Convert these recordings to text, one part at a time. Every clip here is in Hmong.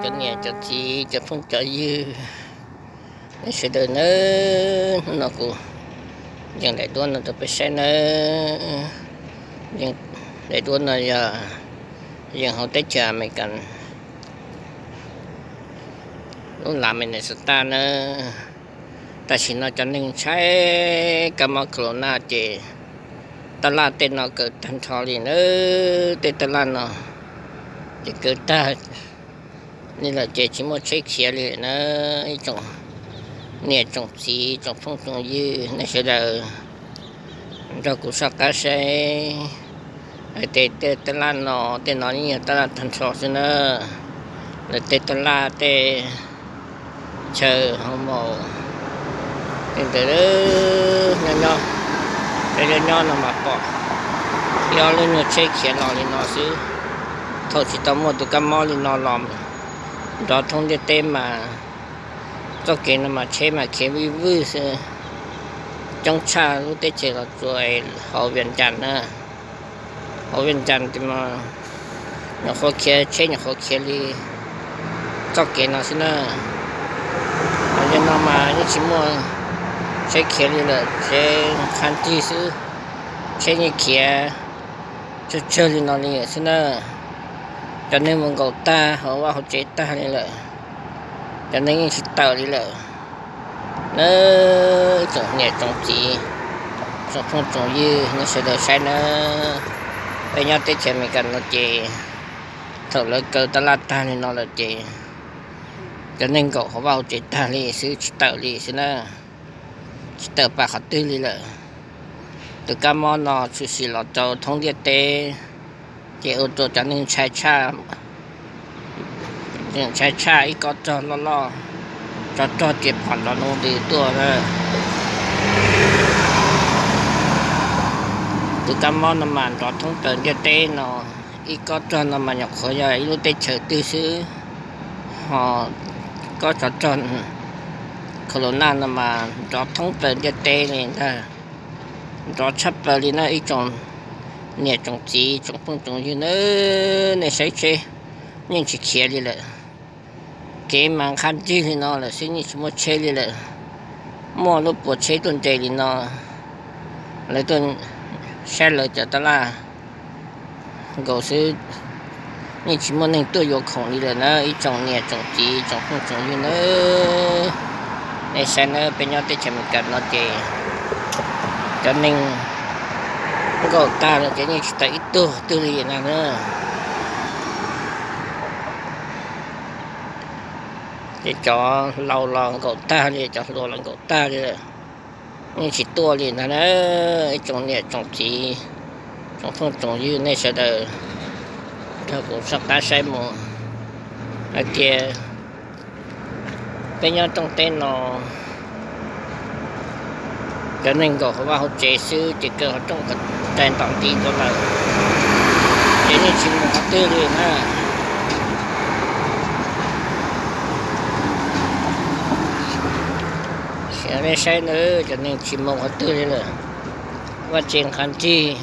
Cov niam cov txiv cov phooj cov ywg, nej sawv daws nawb, hnub no kuv yeej daim duab no rau peb saib nawb. Yeej daim duab no yog yeej hauv teb chaws Amelikas, lub las Minnesota nawb. Tam sim no cov neeg ntshai kab mob corona ces taj laj tej no kaw tag nrho li nawb. Tej taj laj no ces kaw tag li lawm ces tsis muaj tsheb khiav li na. Ib tsoom niam tsoom txiv tsoom phooj tsoom ywg nej sawv daws nrog kuv soj qab saib. Hais tias tej taj laj no, tej no yeej yog taj laj tag nrho xwb na. Lawv tej taj laj tej chaw hoo maum tej ntawd nyob nyob, peb nyob nyob no mas pom ib ob lub nyuag tsheb khiav los li no xwb. Thaum tsis tau muaj tus kab mob li no los nrov thoob ntiaj teb mas txoj kev no mas tsheb mas khiav vij vwj xwb. Coob tshaj lub teb chaws los tsuas hauv Vias Cas na. Hauv Vias Cas ces mas nyuam qhuav khiav, tsheb nyuam qhuav khiav li txoj kev no xwb na. Hauv yog no mas yeej tsis muaj tsheb khiav li lawm, tsheb qha nrig xwb. Tsheb yeej khiav tsawg tsawg li no li xwb na. Cov neeg mus nkaum tag hauv vaj hauv tsev tag li lawm, cov neeg yeej tsis tawm li lawm. Nawb, tsoom niam tsoom txiv, tsoom phooj tsoom ywg nej sawv daws saib nawb. Peb nyob teb chaws Amelikas no ces thaum lawv kaw taj laj tag li no lawm ces cov neeg nkaum hauv vaj hauv tsev tag li xwb, tsis tawm li xwb na. Tsis tawm pam qhov twg li lawm. Tus kab mob no tshwm sim los rau thoob ntiaj teb ces ua rau cov neeg ntshai tshaj, ntshai tshaj ib kob rog loj loj, tsov rog ces phom nrov noo ntws tuaj na. Tus kab mob no mas nrov thoob plaws ntiaj teb no, ib kob rog no mas nyuam qhuav yog ib lub teb chaws twg xwb, ho kob tsov rog corona no mas nrov thoob plaws ntiaj teb li ntag. Nrov tshaj plaws li na ib tsoom niam tsoom txiv tsoom phooj tsoom ywg nawb, nej saib tsheb yeej tsis khiav li lawm. Kev mas qha nrig li no lawm xwb, yeej tsis muaj tsheb li lawm. Muaj lub puas tsheb tuaj nres li no, lawv tuaj saib lawv cov taj laj nkaus xwb, yeej tsis muaj neeg tuaj yuav khoom li lawm na ib tsoom niam tsoom txiv tsoom phooj tsoom ywg nawb. Nej saib nawb, peb nyob teb chaws Amelikas no ces cov neeg nkaum tag lawm ces yeej tsis tawm ib tug twg li na. Ces cov laus los nkaum tag li, cov hluas los nkaum tag li lawm, yeej tsis tuaj li ntag na. Ib tsoom niam tsoom txiv, tsoom phooj tsoom ywg nej sawv daws nrog kuv soj qab saib mus hais tias peb nyob rooj teb no cov neeg nkaum hauv vaj hauv tsev xwb ces kaw qhov rooj qhov rai ntom nti tuaj lawm, ces yeej tsis mus qhov twg li na. Sim nej saib na, cov neeg tsis mus qhov twg li lawm, vaj tsev qha nrig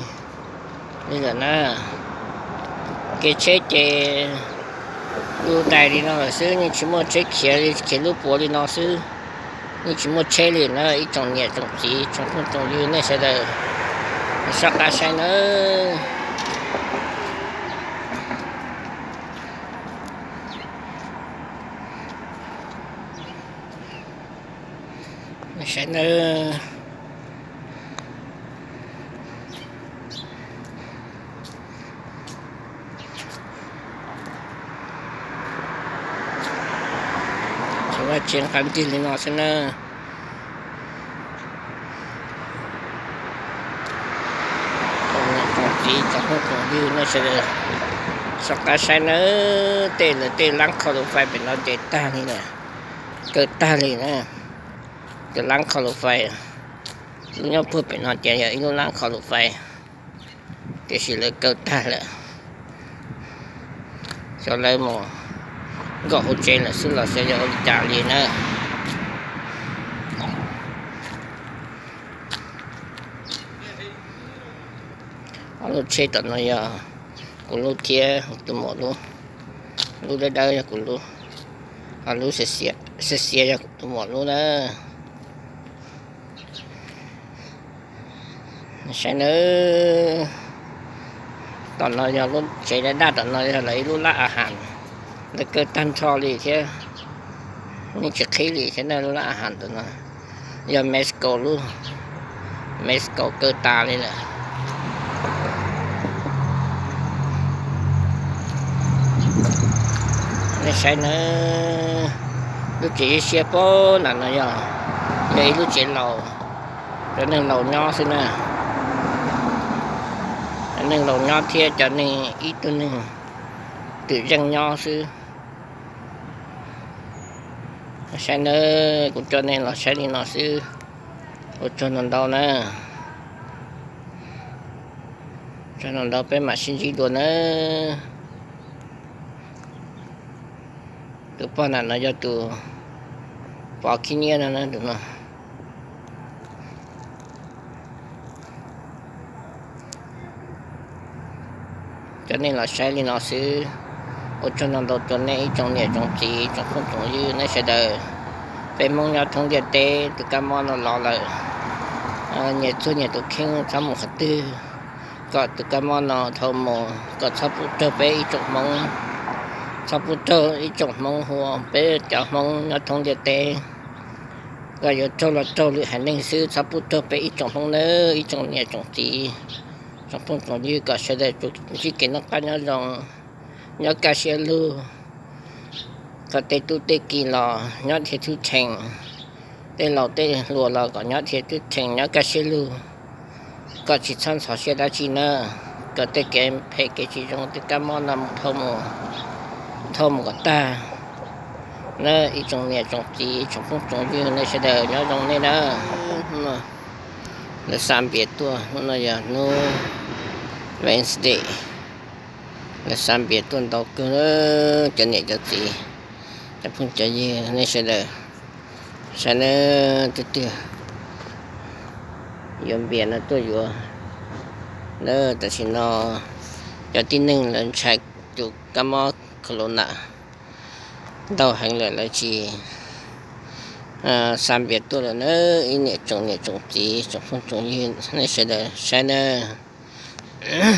li lawm na. Kev tsheb ces du dais li no lawm xwb, yeej tsis muaj tsheb khiav li, khiav lub puav li no xwb, yeej tsis muaj tsheb li na. Ib tsoom niam tsoom txiv tsoom phooj tsoom ywg nej sawv daws soj qab saib nawb. Saib nawb. Ces vaj tsev qha nrig li no xwb na. Thaum Tsoom phooj tsoom ywg nej sawv daws, soj qab saib nawb, tej lawv tej lab kho lus fais pem no ces tag li na, kaw tag li na. Cov lab kho lus fais, lub nyob puag pem no ces yog ib lub lab kho lus fais, tiam sis lawv kaw tag lawm. Xyov lawv mus nkaum hauv tsev lawm xwb los xyov yog ua li cas li na. Ob lub tsheb tom no yog kuv lub thiab tus muam lub, lub dawb dawb yog kuv lub, ho lub xiav xiav yog kuv tus muam lub na. Saib nawb, tom no yog lub tsev daj daj, tom no yog lawv ib lub lab a has, lawv kaw tag nrho li thiab, yeej tsis qhib li thiab na. Lub lab a has tom no yog Mexico lub, Mexico kaw tas li lawm. Nej saib nawb, lub tsev siab siab puag nram no yog, yog ib lub tsev laus, cov neeg laus nyob xwb na. Cov neeg laus nyob thiab cov neeg ib tug neeg twm zeej nyob xwb. Saib nawb, kuv coj nej los saib li no xwb. Ua tsaug ntau ntau na, tsaug ntau ntau, peb mam sib ntsib dua nawb. Tus pog nram no yog tus pov khib nyiab no na, tus no. Coj nej los saib li no xwb. Ua tsaug ntau ntau rau nej ib tsoom niam tsoom txiv tsoom phooj tsoom ywg nej sawv daws. Peb Hmoob nyob thoob ntiaj teb tus kab mob no los lawm, nyias txuag nyias tus kheej, txhob mus qhov twg, kom tus kab mob no dhau mus, kom txhob pub raug peb ib tsoom Hmoob, txhob pub raug ib tsoom Hmoob, hu ua peb cov Hmoob nyob thoob ntiaj teb, kom yuav raug los raug lwm haiv neeg xwb, txhob pub raug peb ib tsoom Hmoob nawb ib tsoom niam tsoom txiv tsoom phooj tsoom ywg. Kom sawv daws ntsib kev noj qab nyob zoo, nyob kaj siab lug, kom tej tub tej ki los nyob dhia tub rhees, tej laus tej hluas los kom nyob dhia tub rhees, nyob kaj siab lug, kom tsis txhob ntxhov siab dab tsi na, kom tej kev phem kev tsis zoo tej kab mob no mus dhau mus, dhau mus kom tag na. Ib tsoom niam tsoom txiv tsoom phooj tsoom ywg nej sawv daws nyob zoo nej na. Lawv xa npias tuaj, hnub no yog hnub Wednesday, lawv xa npias tuaj ntau kawg, cov niam cov txiv, cov phooj cov ywg nej sawv daws, saib na, twb twg yuav npias no tuaj yuav na. Tam sim no cov tib neeg lawv ntshai tus kab mob corona ntau heev lawm, lawv tsis xa npias tuaj lawm na. Ib niam tsoom niam tsoom txiv tsoom phooj tsoom ywg nej sawv daws saib na,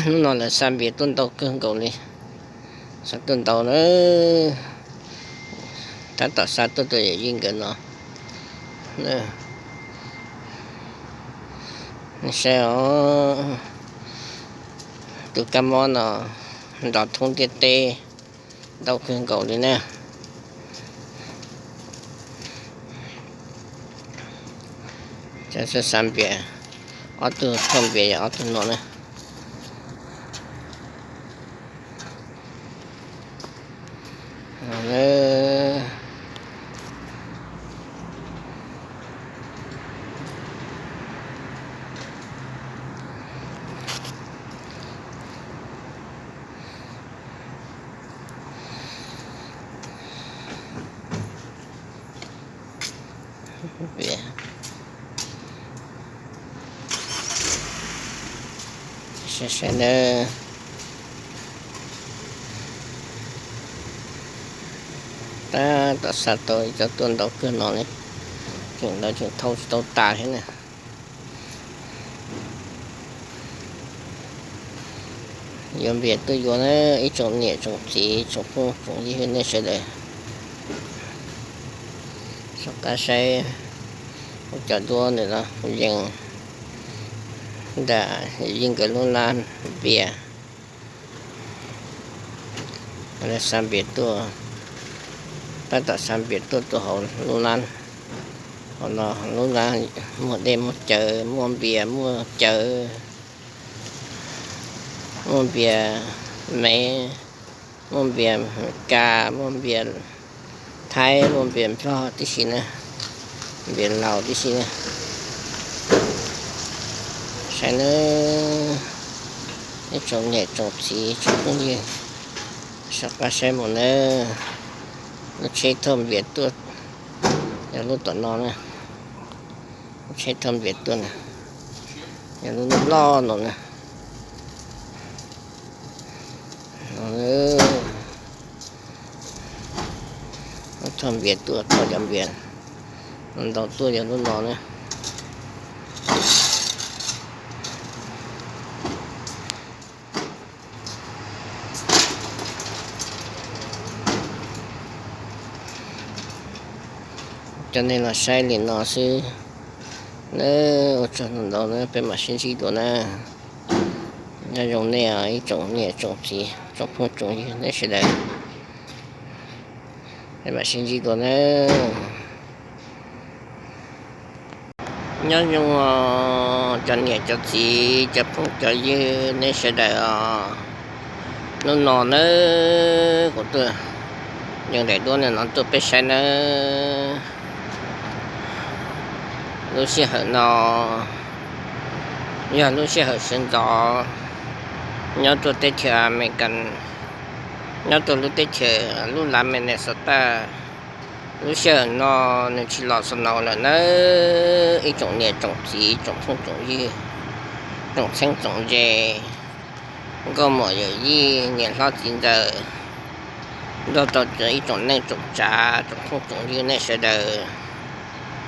hnub no lawv xa npias tuaj ntau kawg nkaus li, xa tuaj ntau na. Tab tom xa tuaj rau yawm yij nkawd no. Saib os, tus kab mob no nrov thoob ntiaj teb ntau kawg nkaus li na. Xa npias, ob tug thauj npias yog ob tug no na. Saib na, tab tom xa tau ib co tuaj ntau kawg no li, tseem ntawd tseem thauj tsis tau tas thiab na. Yuav npias tuaj yuav na, ib tsoom niam tsoom txiv tsoom phooj tsoom ywg nej sawv daws, soj qab saib cov duab ntawm no, yees ntawm yij nkawd lub lab npias. Lawv xa npias tuaj, tab tom xa npias tuaj tus hauv lub lab, hauv no lub lab muaj dej muaj cawv muaj npias muaj cawv. Muaj npias Mev, muaj npias Meskas, muaj npias Thaib, muaj npias Nplog tib si na, npias Laus tib si na. Saib nawb, ib tsoom niam tsoom txiv tsoom phooj ywg, soj qab saib mus nawb. Lub tsheb thauj npias tuaj yog lub tom no na. Lub tsheb thauj npias tuaj na, yog lub loj no na. Lub thauj npias tuaj, thauj cov npias ntau tuaj yog lub no na. Coj nej los saib li no xwb nawb, ua tsaug ntau ntau na, peb mam sib ntsib dua na. Nyob zoo nej ib tsoom niam tsoom txiv tsoom phooj tsoom ywg nej sawv daws, peb mam sib ntsib dua na. Nyob zoo cov niam cov txiv cov phooj cov ywg nej sawv daws os. Hnub no nawb kuv tuaj yees daim duab no tuaj peb saib nawb. Lub sij hawm no yog lub sij hawm sawv ntxov nyob rau teb chaws Amelikas, nyob rau lub teb chaws lub lav Minnesota. Lub sij hawm no nws tsis los snow lawm nawb ib tsoom niam tsoom txiv tsoom phooj tsoom ywg, tsoom txheeb tsoom ze, nkauj muam yawm yij niam hlob txiv ntxawm, nrog rau ib tsoom neej tsoom tsav tsoom phooj tsoom ywg nej sawv daws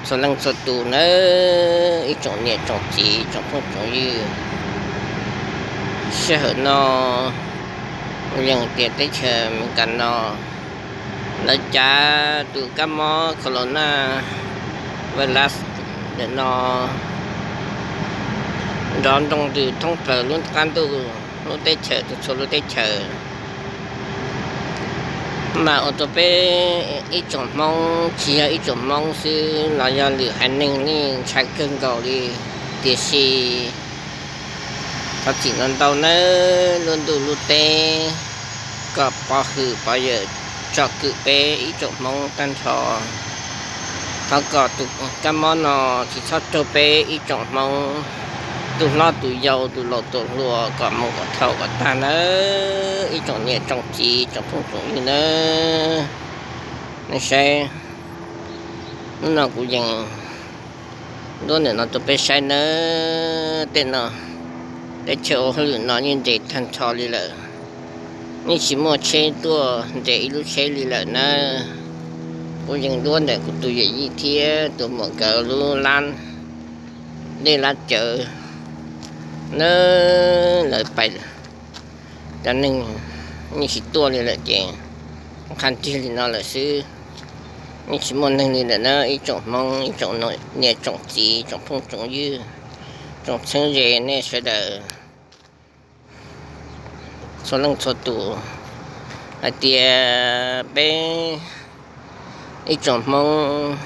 txhua leej txhua tus nawb ib tsoom niam tsoom txiv tsoom phooj tsoom ywg. Sij hawm no yeej tias teb chaws Amelikas no lawv cav tus kab mob corona virus ntawm no nrov nroo ntws thoob plaws lub qab ntuj, lub teb chaws, txhua lub teb chaws. Mas ua rau peb ib tsoom Hmoob, tsis yog ib tsoom Hmoob xwb los yog lwm haiv neeg yeej ntshai kawg nkaus li. Tiam sis thov txim ntau ntau nawb lub ntuj lub teb, kom pov hwm pov yawm tsom kwm peb ib tsoom Hmoob tag nrho. Thov kom tus kab mob no tsis txhob raug peb ib tsoom Hmoob, tus hlob tus yau tus laus tus hluas kom mus kom thaum kom tag nawb ib tsoom niam tsoom txiv tsoom phooj tsoom ywg nawb. Nej saib, hnub no kuv yees duab ntawm no rau peb saib nawb. Tej no teb chaws ua hauj lwm no yeej nres tag nrho li lawm, yeej tsis muaj tsheb tuaj nres ib lub tsheb li lawm nawb. Kuv yees duab ntawm kuv tus yawm yij thiab tus muam nkawd lub lab dej lab cawv nawb, lawv pais cov neeg yeej tsis tuaj li lawm ces qha ntiag li no lawm xwb. Yeej tsis muaj neeg li lawm na ib tsoom Hmoob, ib tsoom niam tsoom txiv, tsoom phooj tsoom ywg, tsoom txheeb ze nej sawv daws txhua leej txhua tus, hais tias peb ib tsoom Hmoob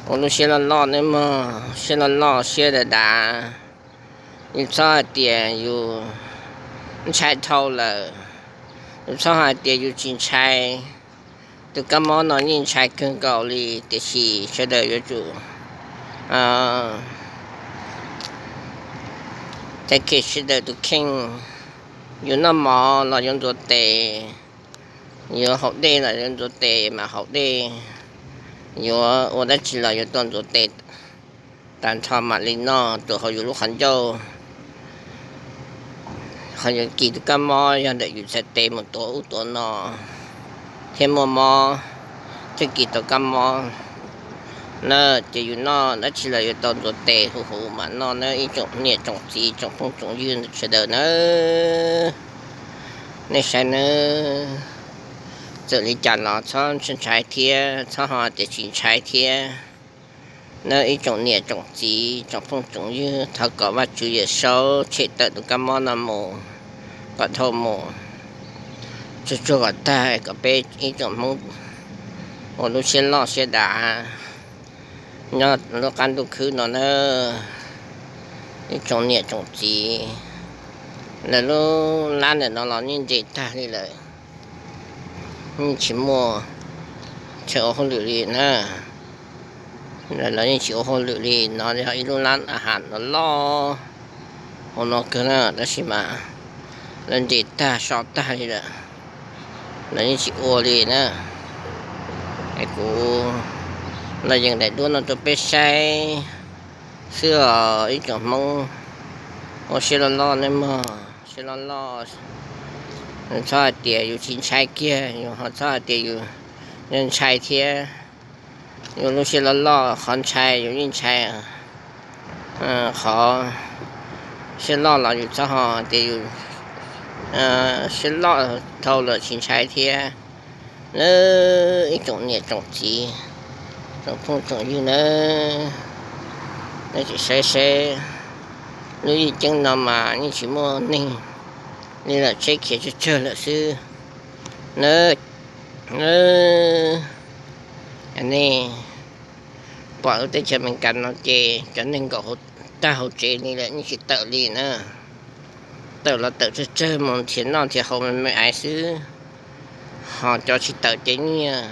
ua lub siab loj loj nawb mog, siab loj loj siab dav dav. Yus txhob hais tias yus ntshai dhau lawm, yus txhob hais tias yus tsis ntshai. Tus kab mob no yeej ntshai kawg nkaus li, tiam sis sawv daws yuav tsum take care sawv daws tus kheej. Yus noj mov los yuav ntxuav tes, yuav haus dej los yuav ntxuav tes, mas haus dej, yuav ua dab tsi los yuav tau ntxuav tes tag nrho mam li noj, tus hauv yus lub qhov ncauj. Qhov yuav kis tus kab mob yog ntawm yus txhais tes mus tuav ub tuav no thiab muaj mob thiab kis tau kab mob na, ces yus noj dab tsi los yuav tau ntxuav tes huv huv mam noj na ib tsoom niam tsoom txiv tsoom phooj tsoom ywg sawv daws na. Nej saib nawb, txawm li cas los txhob ntshai thiab, txhob ho tias tsis ntshai thiab. Nawb ib tsoom niam tsoom txiv tsoom phooj tsoom ywg, thov kom Vajtswv Yawm Saub tshem tawm tus kab mob no mus kom dhau mus tsuag tsuag kom tag, kom peb ib tsoom Hmoob ua lub siab loj siab dav nyob lub qab ntuj khwb no nawb. Ib tsoom niam tsoom txiv, Lawv lub lab ntawm no los yeej nres tag li lawm, yeej tsis muaj chaw ua hauj lwm li na. Lawv yeej tsis ua hauj lwm li. No yog ib lub lab a has loj loj hauv no kawg na, tab sis mas lawv nres tag so tag li lawm, lawv yeej tsis ua li na. Es kuv los yees daim duab no rau peb saib xwb os ib tsoom Hmoob. Ua siab loj loj nawb mog, siab loj loj. Txhob hais tias yus tsis ntshai kiag, yus ho txhob hais tias yus ntshai thiab. Yus lub siab loj loj, qhov ntshai yus yeej ntshai, qhov siab loj los yus txhob ho tias yus siab loj dhau lawm tsis ntshai thiab. Nawb ib tsoom niam tsoom txiv, tsoom phooj tsoom ywg nawb, nej tsis saib seb lub yij ceeb no mas yeej tsis muaj neeg li lawm, tsheb khiav tsawg tsawg lawm xwb. Nawb, nej pom lub teb chaws Amelikas no ces cov neeg nkaum tag hauv tsev li lawm yeej tsis tawm li na. Tawm los tawm tsawg tsawg mus nrhiav noj nrhiav haus me me aiv xwb, ho cov tsis tawm ces nyiaj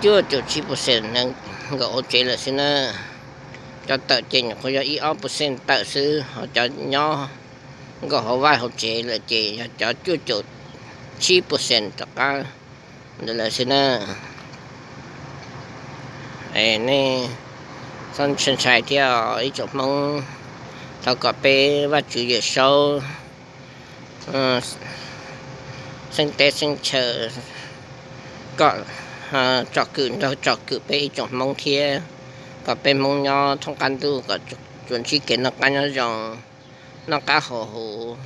cuaj caum tsib percent nkaum hauv tsev lawm xwb na. Cov tawm ces nyuam qhuav yog ib ob percent tawm xwb, ho cov nyob nkaum hauv vaj hauv tsev lawm ces yog cov cuaj caum tsib percent rov qab ntawd lawm xwb na. Es nej txhob ntshai ntshai thiab ib tsoom Hmoob, thov kom peb Vajtswv Yawm Saub xeeb teb xeeb chaw kom tsom kwm nraug tsom kwm peb ib tsoom Hmoob thiab, kom peb Hmoob nyob thoob qab ntuj kom tsuas ntsib kev noj qab nyob zoo, noj qab haus huv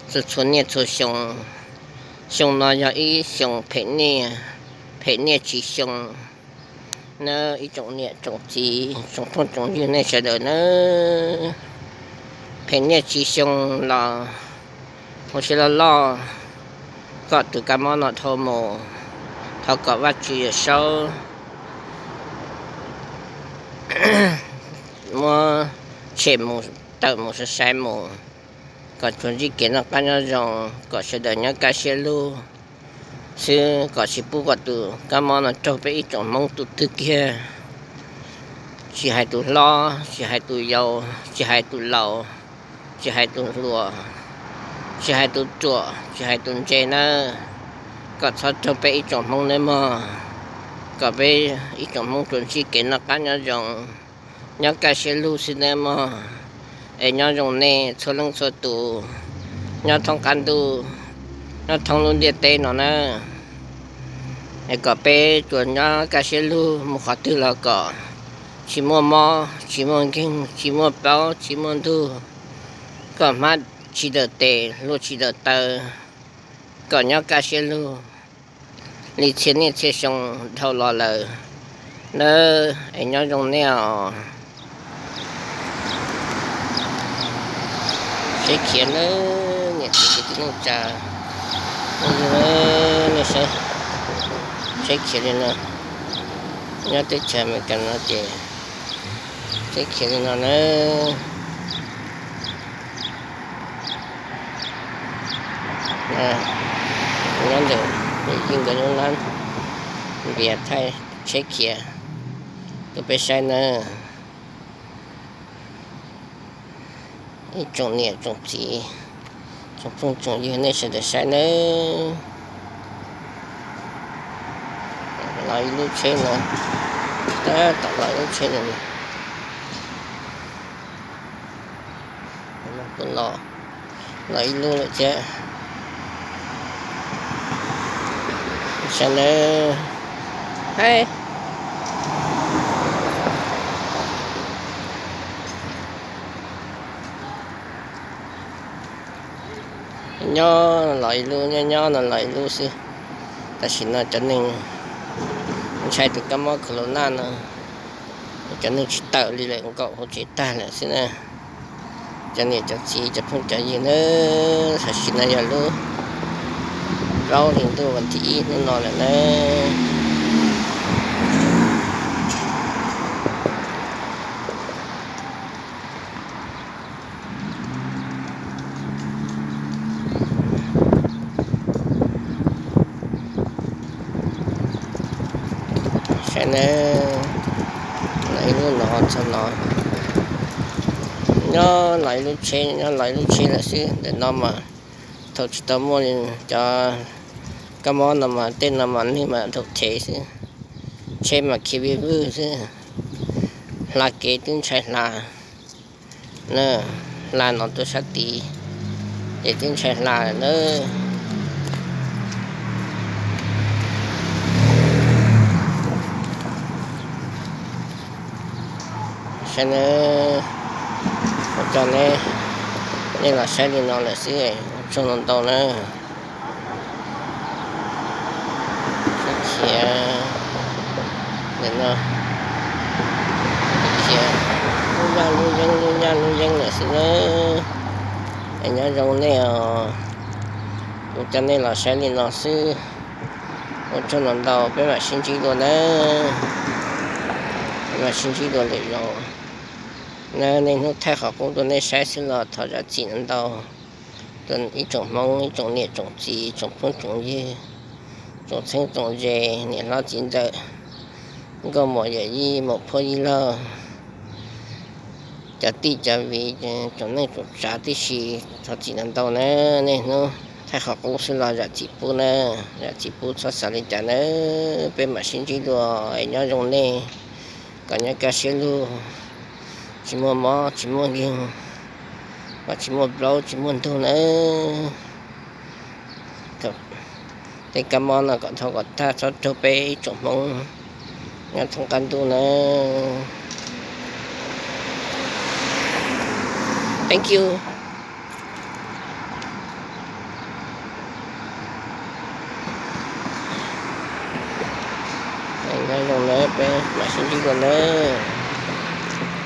txhua txhua niaj txhua xyoo. Xyoo no yog ib xyoo phem niaj, phem niaj tsis xyoo nawb ib tsoom niam tsoom txiv tsoom phooj tsoom ywg nej sawv daws nawb. Phem niaj tsis xyoo los ua siab loj loj kom tus kab mob no dhau mus. Thov kom Vajtswv Yawm Saub muab tshem mus, tawm mus sai sai mus, kom tsuas ntsib kev noj qab nyob zoo, kom sawv daws nyob kaj siab lug xwb, kom tsis pub kom tus kab mob no raug peb ib tsoom Hmoob tus twg kiag, tsis hais tus hlob, tsis hais tus yau, tsis hais tus laus, tsis hais tus hluas, tsis hais tus ruam, tsis hais tus ntse nawb, kom txhob raug peb ib tsoom Hmoob nawb mog, kom peb ib tsoom Hmoob tsuas ntsib kev noj qab nyob zoo, nyob kaj siab lug xwb nawb mog. Es nyob zoo nej txhua leej txhua tus nyob thoob qab ntuj, nyob thoob lub ntiaj teb no na. Es kom peb tsuas nyob kaj siab lug mus qhov twg los kom tsis muaj mob, tsis muaj nkeeg, tsis muaj plaub, tsis muaj ntug, kom hmab tsis dawm tes, hlua tsis dawm taw, kom nyob kaj siab lug li txhia niaj txhia xyoo dhau los lawm nawb. Es nyob zoo nej os. Tsheb khiav nawb, niam txiv kwv tij neej tsa, nej saib, tsheb khiav li no, nyob teb chaws Amelikas no ces tsheb khiav li no nawb. Nyob ntawm yij nkawd lub lab npias thaij tsheb khiav rau peb saib nawb. Ib tsoom niam tsoom txiv, tsoom phooj tsoom ywg nej sawv daws saib nawb. Los ib lub tsheb no, tab tom los ib lub tsheb no, los, los ib lub lawm thiab. Saib nawb. Hais, nyob los ib lub, nyob nyob no los ib lub xwb. Tam sim no cov neeg ntshai tus kab mob corona no, cov neeg tsis tawm li lawm, nkaum hauv tsev tag lawm xwb na. Cov niam cov txiv cov phooj cov ywg nawb, tam sim no yog lub plaub hlis ntuj vas thib ib hnub no lawm nawb. txog no. Nyob los ib lub tsheb, nyob los ib lub tsheb lawm xwb. Ntawm no mas thaum tsis tau muaj cov kab mob no mas tej no mas neeg mas dhau thev xwb, tsheb mas khiav vij vwj xwb. Hla kev twb ntshai hla na, hla no tuaj sab tid ces twb ntshai hla lawm na. Saib na, ua rau nej, nej los saib li no lawm xwb, ua tsaug ntau ntau na. Khiav, ntawm no khiav lub nyaj lub yeeb lub nyaj lub yeeb lawm xwb na. Es nyob zoo nej os, kuv coj nej los saib li no xwb. Ua tsaug ntau ntau, peb mam sib ntsib dua na. Peb mam sib ntsib dua lwm zaus na. Niaj hnub thaij qhov qub rau nej saib xwb los thov zam txim ntau. Ib tsoom Hmoob, ib tsoom niam tsoom txiv, tsoom phooj tsoom ywg, tsoom txheeb txoom ze, niam hlob txiv ntxawm, nkauj muam yawm yij, muam phuaj yij laug, cov tij cov viv, tsoom neej tsoom tsav tib si, thov txim ntau ntau na. Niaj hnub thaij qhov qub xwb los zam txim pub na, zam txim pub txhob xav li cas na. Peb mam sib ntsib dua, es nyob zoo nej, kom nyob kaj siab lug, tsis muaj mob tsis muaj nkeeg, kom tsis muaj plaub tsis muaj ntug na. Tej kab mob no kom dhau kom tag, txhob raug peb ib tsoom Hmoob nyob thoob qab ntuj na. Thank you. Nyob zoo na, peb mam sib ntsib dua nawb.